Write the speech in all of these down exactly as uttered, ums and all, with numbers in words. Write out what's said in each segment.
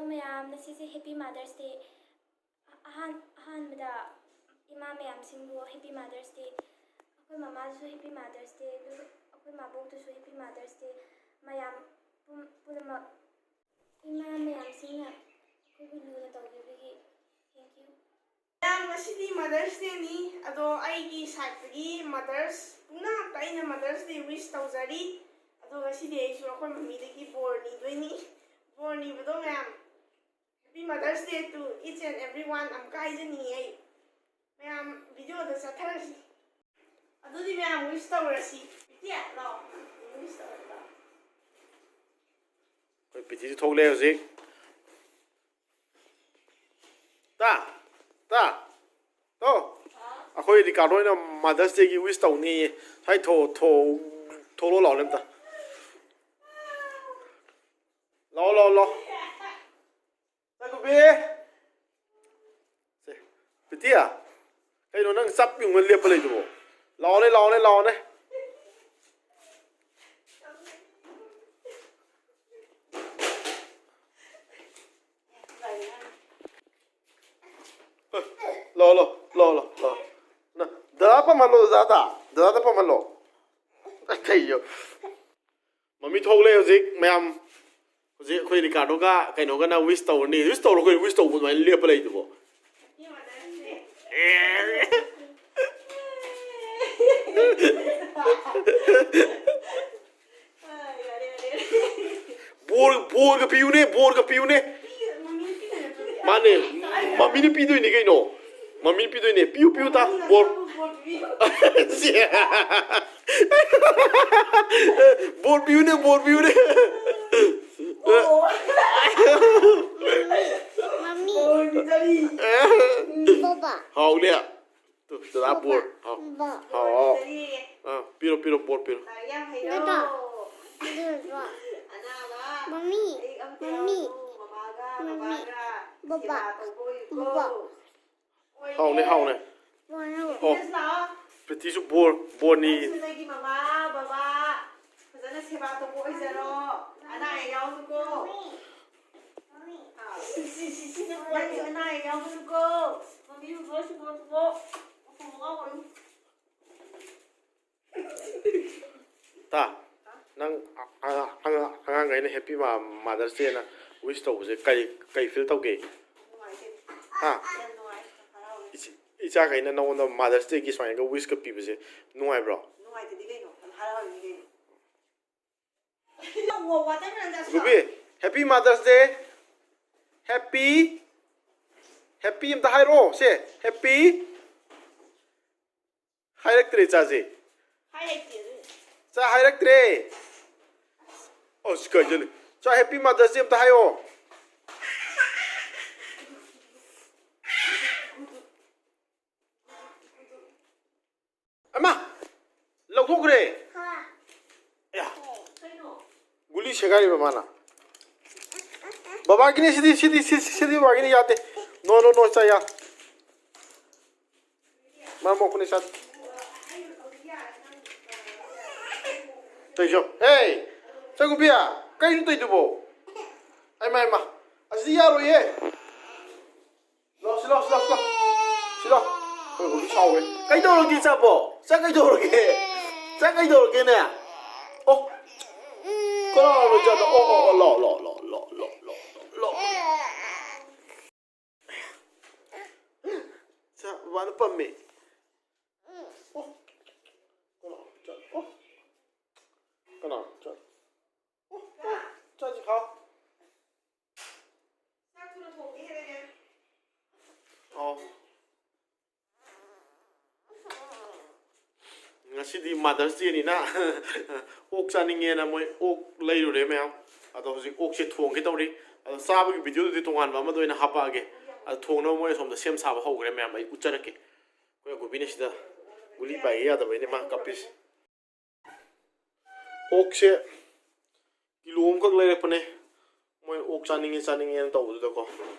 ꯃꯌꯥꯝ, ꯉꯁꯤꯁꯦ Happy Mother's Day꯫ ꯑꯍꯥꯟ ꯑꯍꯥꯟꯕꯗ ꯏꯃꯥ ꯃꯌꯥꯝꯁꯤꯡꯕꯨ Happy Mother's Day꯫ ꯑꯩꯈꯣꯏ ꯃꯃꯥꯗꯁꯨ Happy Mother's Day, ꯑꯗꯨꯒ ꯑꯩꯈꯣꯏ ꯃꯥꯕꯣꯛꯇꯁꯨ Happy Mother's Day꯫ ꯃꯌꯥꯝ ꯄꯨꯝ- ꯄꯨꯝꯅꯃꯛ, ꯏꯃꯥ ꯃꯌꯥꯝꯁꯤꯡꯅ ꯑꯩꯈꯣꯏꯕꯨ ꯂꯨꯅ ꯇꯧꯕꯤꯕꯒꯤ thank you꯫ ꯃꯌꯥꯝ, ꯉꯁꯤꯗꯤ Mother's Day ꯅꯤ꯫ ꯑꯗꯣ ꯑꯩꯒꯤ side ꯇꯒꯤ mothers ꯄꯨꯝꯅꯃꯛꯇ ꯑꯩꯅ Mother's Day wish ꯇꯧꯖꯔꯤ꯫ ꯑꯗꯣ ꯉꯁꯤꯗꯤ ꯑꯩꯁꯨ ꯑꯩꯈꯣꯏ ꯃꯝꯃꯤꯗꯒꯤ ꯕꯣꯔ ꯅꯤꯗꯣꯏꯅꯤ꯫ ꯕꯣꯔ ꯅꯤꯕꯗꯣ ꯃꯌꯥꯝ, Happy Mother's Day to each and everyone ꯑꯃꯨꯛꯀ ꯍꯥꯏꯖꯅꯤꯡꯉꯤ ꯑꯩ꯫ ꯃꯌꯥꯝ, video ꯗ ꯆꯠꯊꯔꯁꯤ꯫ ꯑꯗꯨꯗꯤ ꯃꯌꯥꯝ wish ꯇꯧꯔꯁꯤ꯫ ꯄꯤꯇꯤ, ꯂꯥꯛꯑꯣ꯫ Wish ꯇꯧꯔꯁꯤ ꯂꯥꯛꯑꯣ꯫ ꯑꯩꯈꯣꯏ ꯄꯤꯇꯤꯁꯨ ꯊꯣꯛꯂꯛꯑꯦ ꯍꯧꯖꯤꯛ꯫ ꯇꯥ, ꯇꯥ, ꯇꯣ꯫ ꯑꯩꯈꯣꯏ ꯔꯤꯀꯥꯔꯗꯣ ꯍꯣꯏꯅ Mother's Day ꯒꯤ wish ꯇꯧꯅꯤꯌꯦ꯫ ꯁ꯭ꯋꯥꯏ ꯊꯣ-, ꯊꯣ-, ꯊꯣꯛꯂꯛꯑꯣ ꯂꯥꯛꯑꯣꯅꯦ ꯑꯝꯇ꯫ ꯂꯥꯛꯑꯣ, ꯂꯥꯛꯑꯣ, ꯂꯥꯛꯑꯣ꯫ ꯆꯥꯛꯀꯧꯕꯤ! ꯁꯦ, ꯄꯤꯇꯤ, ꯀꯩꯅꯣ ꯅꯪ ꯆꯞ ꯌꯨꯡꯉ ꯂꯦꯞꯄ ꯂꯩꯗꯨꯕꯣ? ꯂꯥꯛꯑꯣꯅꯦ, ꯂꯥꯛꯑꯣꯅꯦ, ꯂꯥꯛꯑꯣꯅꯦ꯫ ꯂꯥꯛꯑꯣ, ꯂꯥꯛꯑꯣ, ꯂꯥꯛꯑꯣ, ꯂꯥꯛꯑꯣ, ꯂꯥꯛꯑꯣ꯫ ꯅ-, ꯗꯗꯥ ꯄꯝꯍꯜꯂꯣ, ꯗꯗꯥꯗ꯫ ꯗꯗꯥꯗ ꯄꯝꯍꯜꯂꯣ꯫ ꯀꯩꯌꯣ꯫ ꯃꯝꯃꯤ ꯊꯣꯛꯂꯛꯑꯦ ꯍꯧꯖꯤꯛ, ꯃꯌꯥꯝ꯫ ꯍꯧꯖꯤꯛ ꯑꯩꯈꯣꯏ ꯔꯤꯀꯥꯔꯗꯣꯒ ꯀꯩꯅꯣꯒꯅ wish ꯇꯧꯔꯅꯤ꯫ Wish ꯇꯧꯔꯣ ꯀꯩꯅꯣ, wish ꯇꯧꯕ ꯑꯗꯨꯃꯥꯏꯅ ꯂꯦꯞꯄ ꯂꯩꯗꯨꯕꯣ? ꯕꯣꯔ, ꯕꯣꯔꯒ ꯄꯤꯌꯨꯅꯦ, ꯕꯣꯔꯒ ꯄꯤꯌꯨꯅꯦ꯫ ꯃꯥꯅꯦ, ꯃꯝꯃꯤꯅ ꯄꯤꯗꯣꯏꯅꯦ ꯀꯩꯅꯣ꯫ ꯃꯝꯃꯤꯅ ꯄꯤꯗꯣꯏꯅꯦ꯫ ꯄꯤꯌꯨ, ꯄꯤꯌꯨ ꯇꯥ, ꯕꯣꯔ꯫ ꯕꯣꯔ ꯄꯤꯌꯨꯅꯦ, ꯕꯣꯔ ꯄꯤꯌꯨꯅꯦ꯫ ꯃꯝꯃꯤ꯫ ꯕꯣꯕꯥ꯫ ꯍꯥꯎꯅꯦ꯫ ꯇꯨ, ꯗꯗꯥ ꯕꯣꯔ꯫ ꯍꯥꯎ꯫ ꯕꯣꯕꯥ꯫ ꯍꯥꯎ, ꯍꯥꯎ꯫ ꯑꯥ, ꯄꯤꯔꯣ, ꯄꯤꯔꯣ, ꯕꯣꯔ ꯄꯤꯔꯣ꯫ ꯗꯗꯥ꯫ ꯕꯣꯕꯥ꯫ ꯃꯝꯃꯤ꯫ ꯃꯝꯃꯤ꯫ ꯃꯝꯃꯤ꯫ ꯕꯣꯕꯥ꯫ ꯕꯣꯕꯥ꯫ ꯍꯥꯎꯅꯦ, ꯍꯥꯎꯅꯦ꯫ ꯕꯣꯕꯥ꯫ ꯑꯣ, ꯄ꯭ꯔꯤꯇꯤꯁꯨ ꯕꯣꯔ, ꯕꯣꯔꯅꯤ꯫ ꯅꯪꯁꯨ ꯅꯪꯒꯤ ꯃꯃꯥ, ꯕꯕꯥ ꯐꯖꯅ ꯁꯦꯕꯥ ꯇꯧꯕ ꯑꯣꯏꯖꯔꯣ꯫ ꯑꯅꯥ ꯑꯌꯦꯛ ꯌꯥꯎꯅꯨꯀꯣ꯫ ꯅꯪꯁꯨ ꯑꯅꯥ ꯑꯌꯦꯛ ꯌꯥꯎꯒꯅꯨꯀꯣ꯫ ꯃꯃꯤꯕꯨ ꯂꯣꯏ ꯁꯨꯕꯣ ꯁꯨꯕꯣ꯫ ꯃꯈꯣꯡ ꯃꯉꯥ ꯑꯣꯏꯔꯨ꯫ ꯇꯥ, ꯅꯪ ꯑ-, ꯑ-, ꯑꯉꯥꯡꯈꯩꯅ Happy Ma-, Mother's Day ꯅ wish ꯇꯧꯕꯁꯦ ꯀꯩ, ꯀꯩ feel ꯇꯧꯒꯦ? ꯅꯨꯡꯉꯥꯏꯇꯦ꯫ ꯍꯥ? ꯌꯥꯝ ꯅꯨꯡꯉꯥꯏ꯫ ꯍꯔꯥꯎꯋꯦ꯫ ꯏꯆ-, ꯏꯆꯥꯈꯩꯅ ꯅꯉꯣꯟꯗ Mother's Day ꯒꯤ ꯁꯨꯃꯥꯏꯅꯒ wish ꯀ ꯄꯤꯕꯁꯦ ꯅꯨꯡꯉꯥꯏꯕ꯭ꯔꯣ? ꯅꯨꯡꯉꯥꯏꯇꯗꯤ ꯀꯩꯅꯣ? ꯌꯥꯝ ꯍꯔꯥꯎꯔꯤꯅꯤ ꯀꯩꯅꯣ꯫ ꯅꯪ watermelon ꯆꯥꯁꯤꯔꯣ? ꯒꯨꯕꯤ, Happy Mother's Day꯫ Happy, Happy ꯑꯝꯇ ꯍꯥꯏꯔꯛꯑꯣ ꯁꯦ꯫ Happy꯫ ꯍꯥꯏꯔꯛꯇ꯭ꯔꯦ ꯏꯆꯥꯁꯦ꯫ ꯍꯥꯏꯔꯛꯇꯦ ꯑꯗꯨ꯫ ꯏꯆꯥ ꯍꯥꯏꯔꯛꯇ꯭ꯔꯦ꯫ ꯑꯁ, ꯀꯩꯅꯣꯅꯦ? ꯏꯆꯥ, Happy Mother's Day ꯑꯝꯇ ꯍꯥꯏꯌꯣ꯫ ꯑꯃ ꯂꯧꯊꯣꯛꯈ꯭ꯔꯦ꯫ ꯑꯌꯥ꯫ ꯒꯨꯂꯤ ꯁꯦꯒꯥꯏꯔꯤꯕ ꯃꯥꯅ꯫ ꯕꯕꯥꯒꯤꯅꯦ ꯁꯤꯗꯤ, ꯁꯤꯗꯤ, ꯁꯤ-, ꯁꯤꯗꯤ ꯕꯕꯥꯒꯤꯅꯤ, ꯌꯥꯗꯦ꯫ No, no, no, ꯏꯆꯥ, ꯌꯥ-, ꯃꯔꯝ ꯃꯣꯛꯄꯅꯤ, ꯏꯆꯥ꯫ ꯇꯩꯖꯧ꯫ ꯍꯦ! ꯆꯪꯉꯨ ꯄꯤꯌꯥ꯫ ꯀꯩꯅꯣ ꯇꯧꯏꯗꯨꯕꯣ? ꯍꯩꯃꯥ, ꯍꯩꯃꯥ꯫ ꯑꯁꯤꯗꯤ ꯌꯥꯔꯣꯏꯌꯦ꯫ ꯂꯥꯎ, ꯁꯤ ꯂꯥꯎ, ꯁꯤ ꯂꯥꯎ, ꯁꯤ ꯂꯥꯎ꯫ ꯁꯤ ꯂꯥꯎ꯫ ꯑꯩꯈꯣꯏ ꯍꯧꯖꯤꯛ ꯁꯥꯎꯋꯦ꯫ ꯀꯩꯗꯧꯔꯒꯦ ꯏꯆꯥꯕꯣ? ꯏꯆꯥ ꯀꯩꯗꯧꯔꯒꯦ? ꯏꯆꯥ ꯀꯩꯗꯧꯔꯒꯦꯅꯦ? ꯑꯣ꯫ ꯀꯅꯥꯅꯣ ꯏꯆꯥꯗ? ꯑꯣ, ꯑꯣ, ꯑꯣ, ꯂꯥꯎ, ꯂꯥꯎ, ꯂꯥꯎ꯫ ꯏꯆꯥ, ꯕꯕꯥꯅ ꯄꯝꯃꯦ꯫ ꯑꯣ꯫ ꯀꯅꯥꯅꯣ ꯏꯆꯥ? ꯑꯣ꯫ ꯀꯅꯥꯅꯣ ꯏꯆꯥ? ꯑꯣ, ꯑꯣ꯫ ꯏꯆꯥꯁꯤ ꯈꯥꯎ꯫ ꯆꯥꯛ ꯊꯨꯅ ꯊꯣꯡꯒꯦ ꯍꯥꯏꯔꯒꯦ꯫ ꯑꯣ꯫ ꯉꯁꯤꯗꯤ Mother's Day ꯅꯤꯅ ꯑꯣꯛ ꯆꯥꯅꯤꯡꯉꯦꯅ ꯃꯣꯏ ꯑꯣꯛ ꯂꯩꯔꯨꯔꯦ ꯃꯌꯥꯝ꯫ ꯑꯗꯣ ꯍꯧꯖꯤꯛ ꯑꯣꯛꯁꯦ ꯊꯣꯡꯒꯦ ꯇꯧꯔꯤ꯫ ꯑꯗꯣ ꯆꯥꯕꯒꯤ video ꯗꯨꯗꯤ ꯇꯣꯉꯥꯟꯕ ꯑꯃꯗ ꯑꯣꯏꯅ ꯍꯥꯄꯛꯑꯒꯦ꯫ ꯑꯗꯣ ꯊꯣꯡꯅꯕ ꯃꯣꯏ ꯑꯁꯣꯝꯗ ꯁꯦꯝ ꯁꯥꯕ ꯍꯧꯈ꯭ꯔꯦ ꯃꯌꯥꯝ, ꯑꯩ ꯎꯠꯆꯔꯛꯀꯦ꯫ ꯑꯩꯈꯣꯏ ꯒꯣꯕꯤꯅ ꯁꯤꯗ ꯒꯨꯂꯤ ꯄꯥꯏꯒꯦ ꯌꯥꯗꯕꯩꯅꯦ ꯃꯥ ꯀꯞꯄꯤꯁꯦ꯫ ꯑꯣꯛꯁꯦ ꯀꯤꯂꯣ ꯑꯃꯈꯛ ꯂꯩꯔꯛꯄꯅꯦ꯫ ꯃꯣꯏ ꯑꯣꯛ ꯆꯥꯅꯤꯡꯉꯦ ꯆꯥꯅꯤꯡꯉꯦꯅ ꯇꯧꯕꯗꯨꯗꯀꯣ꯫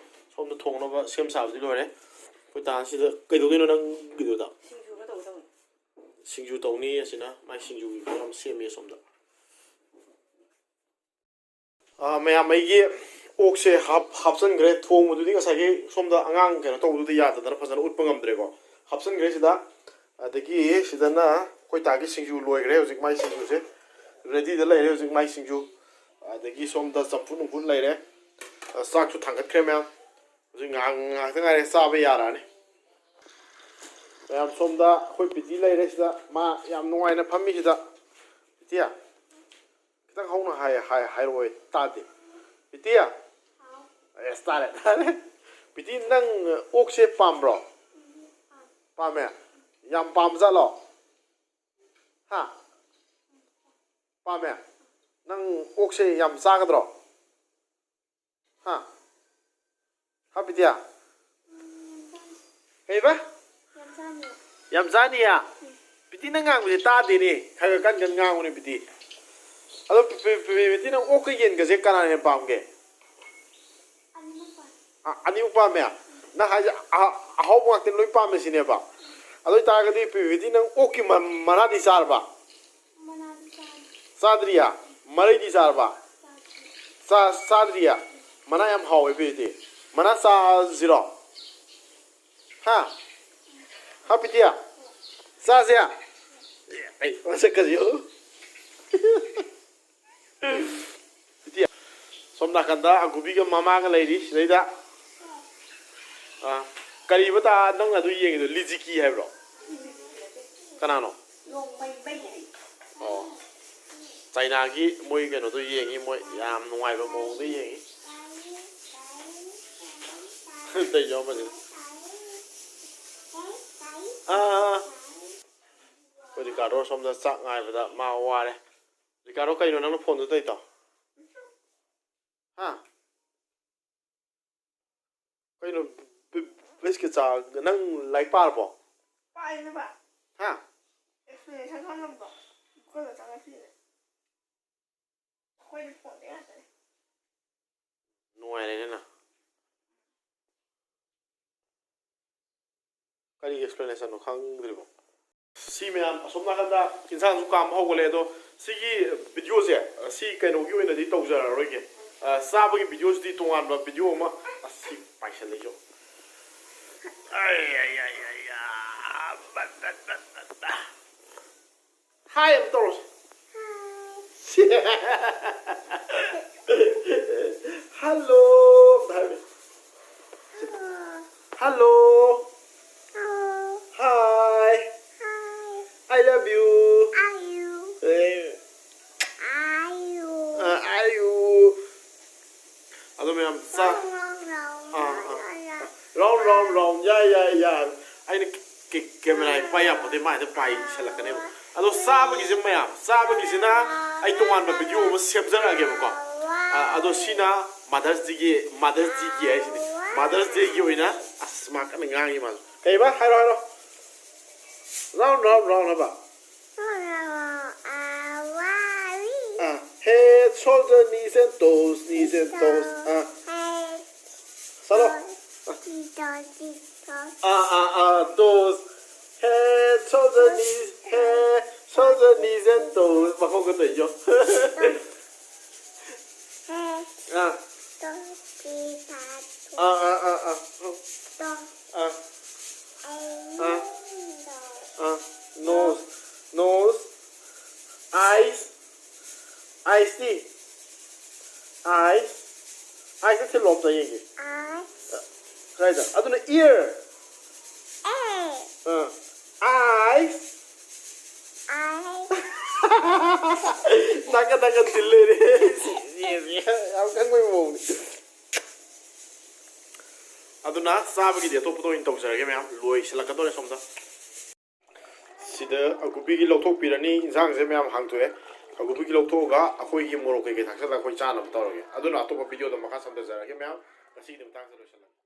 ꯁꯣꯝꯗ ꯊꯣꯡꯅꯕ ꯁꯦꯝ ꯁꯥꯕꯗꯤ ꯂꯣꯏꯔꯦ꯫ ꯑꯩꯈꯣꯏ ꯗꯥꯁꯤꯗ ꯀꯩꯗꯧꯗꯣꯏꯅꯣ ꯅꯪꯒꯤꯗꯨꯗ? ꯁꯤꯡꯖꯨ ꯑꯃ ꯇꯧꯒꯦ ꯇꯧꯅꯤ꯫ ꯁꯤꯡꯖꯨ ꯇꯧꯅꯤ ꯑꯁꯤꯅ꯫ ꯃꯥꯏ ꯁꯤꯡꯖꯨꯒꯤ ꯈꯔ ꯑꯃ ꯁꯦꯝꯃꯤ ꯑꯁꯣꯝꯗ꯫ ꯑꯥ, ꯃꯌꯥꯝ ꯑꯩꯒꯤ ꯑꯣꯛꯁꯦ ꯍꯥꯞ ꯍꯥꯞꯆꯤꯟꯈ꯭ꯔꯦ꯫ ꯊꯣꯡꯕꯗꯨꯗꯤ ꯉꯁꯥꯏꯒꯤ ꯁꯣꯝꯗ ꯑꯉꯥꯡ ꯀꯩꯅꯣ ꯇꯧꯕꯗꯨꯗ ꯌꯥꯗꯗꯅ ꯐꯖꯅ ꯎꯠꯄ ꯉꯝꯗ꯭ꯔꯦꯀꯣ꯫ ꯍꯥꯞꯆꯤꯟꯈ꯭ꯔꯦ ꯁꯤꯗ꯫ ꯑꯗꯒꯤ ꯁꯤꯗꯅ ꯑꯩꯈꯣꯏ ꯇꯥꯒꯤ ꯁꯤꯡꯖꯨ ꯂꯣꯏꯈ꯭ꯔꯦ ꯍꯧꯖꯤꯛ ꯃꯥꯏ ꯁꯤꯡꯖꯨꯁꯦ꯫ ꯔꯦꯗꯤꯗ ꯂꯩꯔꯦ ꯍꯧꯖꯤꯛ ꯃꯥꯏ ꯁꯤꯡꯖꯨ꯫ ꯑꯗꯒꯤ ꯁꯣꯝꯗ ꯆꯝꯐꯨꯠ ꯅꯨꯡꯐꯨꯠ ꯂꯩꯔꯦ꯫ ꯑ, ꯆꯥꯛꯁꯨ ꯊꯥꯡꯒꯠꯈ꯭ꯔꯦ ꯃꯌꯥꯝ꯫ ꯍꯧꯖꯤꯛ ꯉꯥꯏꯍꯥꯛ ꯉꯥꯏꯍꯥꯛꯇ ꯉꯥꯏꯔꯦ ꯆꯥꯕ ꯌꯥꯔꯛꯑꯅꯤ꯫ ꯃꯌꯥꯝ ꯁꯣꯝꯗ ꯑꯩꯈꯣꯏ ꯄꯤꯇꯤ ꯂꯩꯔꯦ ꯁꯤꯗ꯫ ꯃꯥ ꯌꯥꯝ ꯅꯨꯡꯉꯥꯏꯅ ꯐꯝꯃꯤ ꯁꯤꯗ꯫ ꯄꯤꯇꯤ, ꯈꯤꯇꯪ ꯍꯧꯅ ꯍꯥꯏ ꯍꯥꯏ ꯍꯥꯏꯔꯛꯑꯣ ꯇꯥꯗꯦ꯫ ꯄꯤꯇꯤ꯫ ꯑꯦꯁ, ꯇꯥꯔꯦ ꯇꯥꯔꯦ꯫ ꯄꯤꯇꯤ, ꯅꯪ ꯑꯣꯛꯁꯦ ꯄꯥꯝꯕ꯭ꯔꯣ? ꯄꯥꯝꯃꯦ꯫ ꯌꯥꯝ ꯄꯥꯝꯖꯥꯠꯂꯣ? ꯍꯥ? ꯄꯥꯝꯃꯦ꯫ ꯅꯪ ꯑꯣꯛꯁꯦ ꯌꯥꯝ ꯆꯥꯒꯗ꯭ꯔꯣ? ꯍꯥ? ꯍꯥ, ꯕꯤꯗ꯭ꯌꯥ? ꯀꯩꯕ? ꯌꯥꯝ ꯆꯥꯅꯤꯌꯦ꯫ ꯕꯤꯇꯤ, ꯅꯪ ꯉꯥꯡꯕꯁꯦ ꯇꯥꯗꯦꯅꯦ꯫ ꯈꯔ ꯈꯔ ꯀꯟ ꯀꯟ ꯉꯥꯡꯉꯨꯅꯦ, ꯕꯤꯇꯤ꯫ ꯑꯗꯣ ꯕꯤ-, ꯕꯤ-, ꯕꯤ-, ꯕꯤꯇꯤ, ꯅꯪ ꯑꯣꯛꯀ ꯌꯦꯟꯒꯁꯦ ꯀꯅꯥꯅ ꯍꯦꯟꯅ ꯄꯥꯝꯒꯦ? ꯑꯅꯤꯃꯛ ꯄꯥꯝꯃꯦ꯫ ꯑ-, ꯑꯅꯤꯃꯛ ꯄꯥꯝꯃꯦ? ꯅꯪ ꯍꯥꯏꯁꯦ ꯑꯍ-, ꯑꯍꯥꯎꯕ ꯉꯥꯛꯇ ꯂꯣꯏ ꯄꯥꯝꯃꯦ ꯁꯤꯅꯦꯕ? ꯑꯗꯨ ꯑꯣꯏꯇꯥꯔꯒꯗꯤ ꯕꯤꯇꯤ, ꯅꯪ ꯑꯣꯛꯀꯤ ꯃ-, ꯃꯅꯥꯗꯤ ꯆꯥꯔꯕ? ꯃꯅꯥꯗꯤ ꯆꯥꯗ꯭ꯔꯤ꯫ ꯆꯥꯗ꯭ꯔꯤꯌꯦ? ꯃꯔꯩꯗꯤ ꯆꯥꯔꯕ? ꯆꯥꯗ꯭ꯔꯤ꯫ ꯆꯥ-, ꯆꯥꯗ꯭ꯔꯤꯌꯦ? ꯃꯅꯥ ꯌꯥꯝ ꯍꯥꯎꯋꯦ ꯕꯤꯇꯤ꯫ ꯃꯅꯥ ꯆꯥꯁꯤꯔꯣ? ꯍꯥ? ꯍꯥ, ꯕꯤꯇꯤ? ꯆꯥꯁꯦ? ꯑꯩ ꯃꯁꯛꯀꯁꯦ ꯌꯦꯡꯉꯨ꯫ ꯕꯤꯇꯤ, ꯁꯣꯝ ꯅꯥꯀꯟꯗ ꯑꯒꯨꯕꯤꯒ ꯃꯃꯥꯒ ꯂꯩꯔꯤ ꯁꯤꯗꯩꯗ꯫ ꯑꯥ, ꯀꯔꯤꯕ ꯇꯥ ꯅꯪ ꯑꯗꯨ ꯌꯦꯡꯉꯤꯗꯣ? ꯂꯤꯖꯤꯀꯤ ꯍꯥꯏꯕ꯭ꯔꯣ? ꯀꯅꯥꯅꯣ? ꯅꯣꯡꯃꯩ ꯃꯩ ꯍꯥꯏ꯫ ꯑꯣ꯫ ꯆꯥꯏꯅꯥꯒꯤ ꯃꯣꯏ ꯀꯩꯅꯣꯗꯣ ꯌꯦꯡꯉꯤ, ꯃꯣꯏ ꯌꯥꯝ ꯅꯨꯡꯉꯥꯏꯕ ꯃꯑꯣꯡꯗ ꯌꯦꯡꯉꯤ꯫ ꯇꯩ ꯌꯥꯎꯔꯝꯕꯁꯤꯅ꯫ ꯑꯥ, ꯑꯥ, ꯑꯥ꯫ ꯑꯩꯈꯣꯏ ꯔꯤꯀꯥꯔꯗꯣ ꯁꯣꯝꯗ ꯆꯥꯛ ꯉꯥꯏꯕꯗ ꯃꯥ ꯋꯥꯔꯦ꯫ ꯔꯤꯀꯥꯔꯗꯣ, ꯀꯩꯅꯣ ꯅꯪꯅ ꯐꯣꯟꯗꯨ ꯇꯧꯔꯤꯗꯣ? ꯍꯥ? ꯀꯩꯅꯣ, ꯕꯤ-, ꯕꯤꯁꯀꯤꯠ ꯆꯥ, ꯅꯪ ꯂꯥꯏꯔꯤꯛ ꯄꯥꯔꯕꯣ? ꯄꯥꯏꯅꯕ꯫ ꯍꯥ? Explanation ꯈꯪꯉꯝꯕ? Google ꯗ ꯆꯪꯉ ꯊꯤꯔꯦ꯫ ꯑꯩꯈꯣꯏꯗꯤ ꯐꯣꯟꯗ ꯉꯥꯛꯇꯅꯦ꯫ ꯅꯨꯡꯉꯥꯏꯔꯦꯅꯦ ꯅꯪ꯫ ꯀꯔꯤ explanation ꯅꯣ ꯈꯪꯗ꯭ꯔꯤꯕꯣ? ꯁꯤ ꯃꯌꯥꯝ ꯑꯁꯣꯝ ꯅꯥꯀꯟꯗ ꯏꯟꯁꯥꯡꯁꯨ ꯀꯥꯝꯕ ꯍꯧꯒꯠꯂꯦ꯫ ꯑꯗꯣ ꯁꯤꯒꯤ video ꯁꯦ, ꯁꯤ ꯀꯩꯅꯣꯒꯤ ꯑꯣꯏꯅꯗꯤ ꯇꯧꯖꯔꯔꯣꯏꯒꯦ꯫ ꯑ, ꯆꯥꯕꯒꯤ ꯚꯤꯗꯤꯑꯣꯁꯤꯗꯤ ꯇꯣꯉꯥꯟꯕ ꯚꯤꯗꯤꯑꯣ ꯑꯃ꯫ ꯑꯁꯤ ꯄꯥꯏꯁꯜꯂꯛꯏꯁꯨ꯫ ꯑꯩ, ꯑꯩ, ꯑꯩ, ꯑꯩ, ꯑ, ꯕꯠ, ꯕꯠ, ꯕꯠ, ꯕꯠ, ꯕꯠ꯫ ꯍꯥꯏ ꯑꯃ ꯇꯧꯔꯁꯤ꯫ ꯍꯜꯂꯣ ꯑꯝꯇ ꯍꯥꯏꯌꯨꯅꯦ꯫ Hello. Hi. I love you꯫ ꯑꯦ꯫ ꯑ, I love you꯫ ꯑꯗꯣ ꯃꯌꯥꯝ ꯆꯥ-, ꯑꯥ, ꯑꯥ, ꯑꯥ꯫ Round, round, round꯫ ꯌꯥꯏ, ꯌꯥꯏ, ꯌꯥꯏ꯫ ꯑꯩꯅ ꯀꯦ-, ꯀꯦꯃꯦꯔꯥ ꯄꯥꯏ ꯌꯥꯄꯣꯠꯇꯦ, ꯃꯥꯏꯗ ꯄꯥꯏꯁꯜꯂꯛꯀꯅꯦꯕ꯫ ꯑꯗꯣ ꯆꯥꯕꯒꯤꯁꯦ ꯃꯌꯥꯝ, ꯆꯥꯕꯒꯤꯁꯤꯅ ꯑꯩ ꯇꯣꯉꯥꯟꯕ ꯚꯤꯗꯤꯑꯣ ꯑꯃ ꯁꯦꯝꯖꯔꯛꯑꯒꯦꯕꯀꯣ꯫ ꯑ, ꯑꯗꯣ ꯁꯤꯅ Mother's Dayꯒꯤ, Mother's Dayꯒꯤ ꯍꯥꯏꯁꯤꯅꯤ꯫ Mother's Dayꯒꯤ ꯑꯣꯏꯅ, ꯑꯁ, ꯃꯥ ꯀꯟꯅ ꯉꯥꯡꯉꯤ ꯃꯥꯁꯨ꯫ ꯀꯩꯕ? ꯍꯥꯏꯔꯣ, ꯍꯥꯏꯔꯣ꯫ Round, round, round ꯍꯥꯏꯕ꯫ ꯑ, head, shoulder, knees and toes, knees and toes꯫ ꯑ꯫ ꯆꯠꯂꯣ꯫ ꯑ, ꯑ, ꯑ, toes꯫ Head, shoulder, knees, head, shoulder, knees and toes꯫ ꯃꯈꯣꯡꯒ ꯇꯧꯏꯁꯣ꯫ ꯑ꯫ ꯑ, ꯑ, ꯑ, ꯑ꯫ ꯑ꯫ ꯑ꯫ ꯑ꯫ Nose, nose, eyes, eyes T? Eyes, eyes ꯇ ꯊꯤꯜꯂꯣ ꯑꯝꯇ ꯌꯦꯡꯒꯦ꯫ ꯀꯗꯥꯏꯗ? ꯑꯗꯨꯅ ear꯫ ꯑ꯫ Eyes꯫ ꯅꯥꯀꯟ ꯅꯥꯀꯟ ꯊꯤꯜ ꯂꯩꯔꯦ꯫ ꯌꯥꯝ ꯈꯪꯕꯩ ꯃꯑꯣꯡꯅꯤ꯫ ꯑꯗꯨꯅ ꯆꯥꯕꯒꯤꯗꯤ ꯑꯇꯣꯞꯄꯗ ꯑꯣꯏꯅ ꯇꯧꯖꯔꯒꯦ ꯃꯌꯥꯝ, ꯂꯣꯏꯁꯤꯜꯂꯛꯀꯗꯧꯔꯦ ꯁꯣꯝꯗ꯫ ꯁꯤꯗ ꯑꯒꯨꯕꯤꯒꯤ ꯂꯧꯊꯣꯛꯄꯤꯔꯅꯤ, ꯏꯟꯁꯥꯡꯁꯦ ꯃꯌꯥꯝ ꯍꯥꯡꯇꯣꯛꯑꯦ꯫ ꯑꯒꯨꯕꯤꯒꯤ ꯂꯧꯊꯣꯛꯑꯒ ꯑꯩꯈꯣꯏꯒꯤ ꯃꯣꯔꯣꯛ ꯀꯩꯀꯩ ꯊꯥꯛꯆꯜꯂꯒ ꯑꯩꯈꯣꯏ ꯆꯥꯅꯕ ꯇꯧꯔꯒꯦ꯫ ꯑꯗꯨꯅ ꯑꯇꯣꯞꯄ ꯚꯤꯗꯤꯑꯣꯗ ꯃꯈꯥ ꯁꯝꯊꯖꯔꯛꯑꯒꯦ ꯃꯌꯥꯝ, ꯉꯁꯤꯒꯤꯗꯤ ꯃꯇꯥꯡꯁꯤꯗ ꯂꯣꯏꯁꯤꯜꯂꯒꯦ꯫